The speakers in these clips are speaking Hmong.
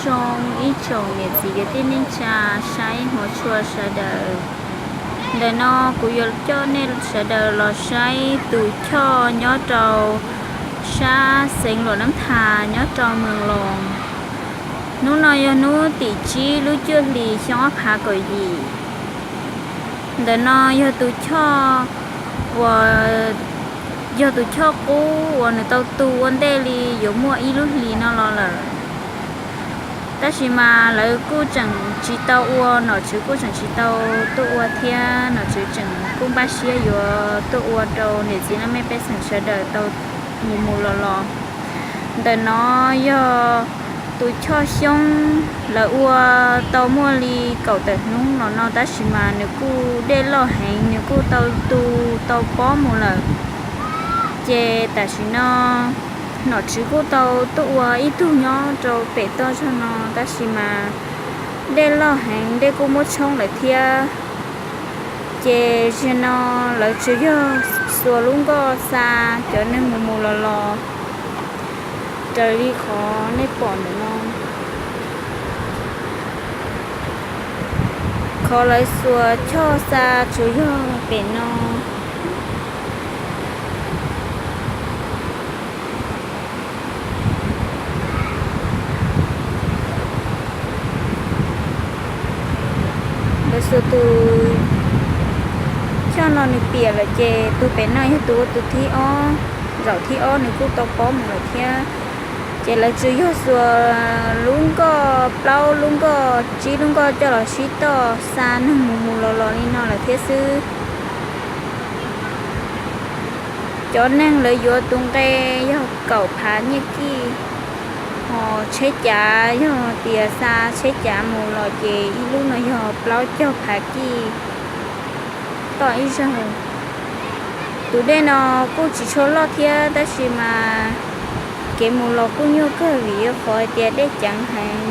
Zoo ib tsoom niam txiv kwv tij neej tsa saib hmov tshua sawv daws. Ntawm no kuv yuav coj nej sawv daws los saib tus choj nyob rau sab xeev Luam Nab Thas nyob rau Moos Loos. Hnub no yog hnub tim tsib lub cuaj hlis xyoo ob phav kaum yim. Ntawm no yog tus choj uas yog tus choj qub uas nws tau tu ua ntej li yuav muaj ib lub hlis no los lawm. Tab sis mas lawv kuj tseem tsis tau ua, nom tswv kuj tseem tsis tau tuaj ua thiab nom tswv tseem kuj npaj siab yuav tuaj ua rau niam txiv laj mej pej xeem sawv daws tau mus mus los los. Ntawm no yog tus choj xyoob, lawv ua tau muaj li kaum tawm hnub los no tab sis mas nws kuj dej loj heev, nws kuj tau tu tau pob mus lawm. Ces tam sim no nom tswv kuj tau tuaj ua ib tug nyob rau pem toj zog no tab sis mas dej loj heev, dej kuj muab tshoob lawm thiab. Ces zaum no lawv tsuas yog xuas lub nkoj xa cov neeg mus mus los los raws li qhov nej pom ntawm no. Qhov lawv xuas choj xa tsuas yog pem no. Lawv xuas tus choj no nws piam lawm ces tus pem no yog tus ua tus thib ob, zaum thib ob nws kuj tau pob mus lawm thiab. Ces lawv tsuas yog xuas lub nkoj plaub lub nkoj tsib lub nkoj coj los sib toj xa neeg mus mus los los li no lawm thiab xwb. Cov neeg lawv yuav tus nqe yog kaum phav nyiaj kij, ho tsheb cav yog tias xa tsheb cav mus los ces ib lub no yog plaub caug phav kij toj ib zaug. Tus dej no kuj tsis tshua loj thiab tab sis mas kev mus los kuj nyuaj kawg vim yog qhov hais tias dej ceev heev,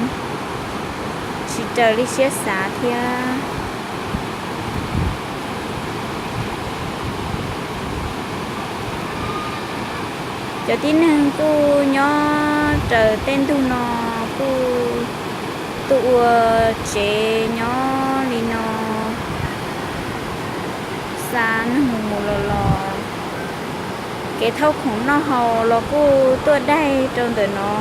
tsis raws li siab xav thiab. Cov tib neeg kuj nyob raws tej ntug no kuj tuaj ua tsev nyob li no, xa neeg mus mus los los. Kev thauj khoom noj haus los kuj tuaj daig rau ntawm no.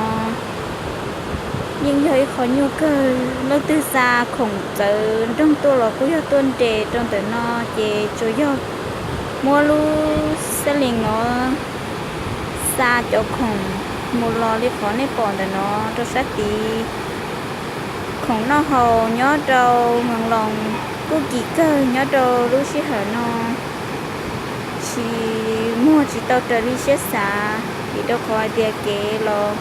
Yeej yog ib qho nyuaj kawg, leej twg xa khoom txawv nroog tuaj los kuj yog tuaj nres rau ntawm no, ces tsuas yog muab lub xab lees no xa cov khoom mus los li qhov nej pom ntawm no rau sab tid. Khoom noj haus nyob rau Moos Loos kuj kim kawg nyob rau lub sij hawm no, tsis muag tsis tau raws li siab xav, vim rau qhov hais tias kev los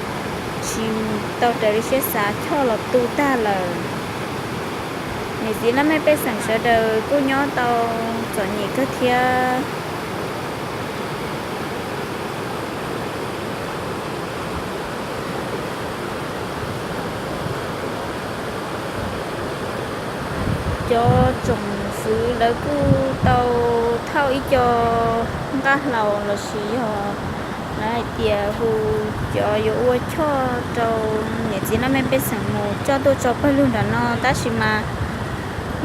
tsis tau raws li siab xav, choj los tu tag lawm. Niam txiv laj mej pej xeem sawv daws kuj nyob tau txom nyem kawg thiab. Cov tsoom fwv lawv kuj tau thauj ib co nqaj hlau lossis yog lawv hais tias hu cov yuav ua choj rau niam txiv laj mej pej xeem mus coj tuaj tso pawg lug nram no, tab sis mas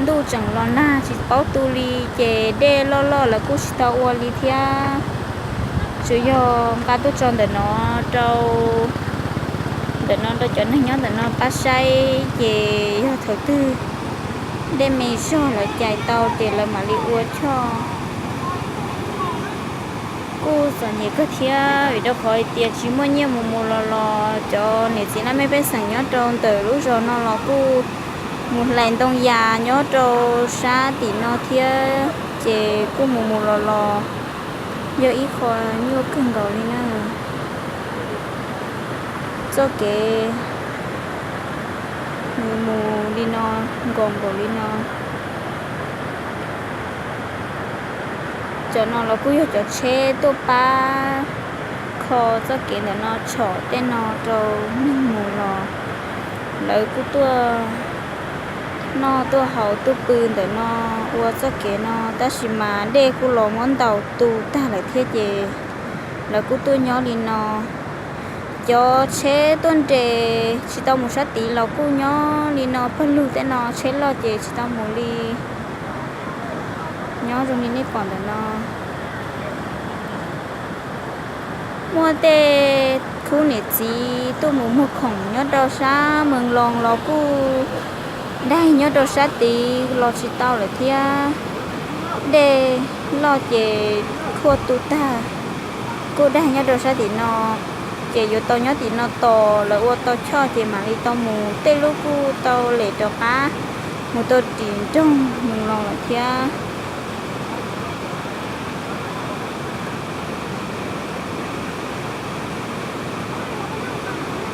ntuj tseem los nag tsis paub tu li, ces dej loj loj lawv kuj tsis tau ua li thiab. Tsuas yog nqa tuaj tso ntawm no rau, ntawm no rau cov neeg nyob ntawm no pab saib, ces yog thaum twg dej me zog lawv cais tau ces lawv mam li ua choj. Kuj txom nyem kawg thiab vim rau qhov hais tias tsis muaj nyiaj mus mus los los. Cov niam txiv laj mej pej xeem nyob rau ntawm lub zos no los kuj mus hlais ntoo yas nyob rau sab tim no thiab, ces kuj mus mus los los yog ib qho nyuaj kawg nkaus li na. Txoj kev mus mus li no, nkaus nkaus li no. Cov no los kuj yog cov tsheb tuaj pab kho txoj kev ntawm no, tshom tej no rau neeg mus los. Lawv kuj tuaj noj tuaj haus tuaj pw ntawm no ua txoj kev no, tab sis mas dej kuj los muab ntaus tu tag lawm thiab, ces lawv kuj tuaj nyob li no. Cov tsheb tuaj nres tsis tau mus sab tid los kuj nyob li no pawg lug tej no, tsheb loj ces tsis tau mus li. Nyob zoo li nej pom ntawm no. Muaj tej khub niam txiv tuaj mus muag khoom nyob rau sab Moos Loos los kuj daig nyob rau sab tid los tsis tau lawm thiab. Dej loj ces khuaj tu tag, kuj daig nyob rau sab tim no. Ces yuav tau nyob tim no tos lawv ua tau choj ces mam li tau mus. Tej lub kuj tau lem rov qab mus tau tim nroog Moos Loos lawm thiab.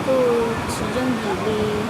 Kuj tsis yooj yim li.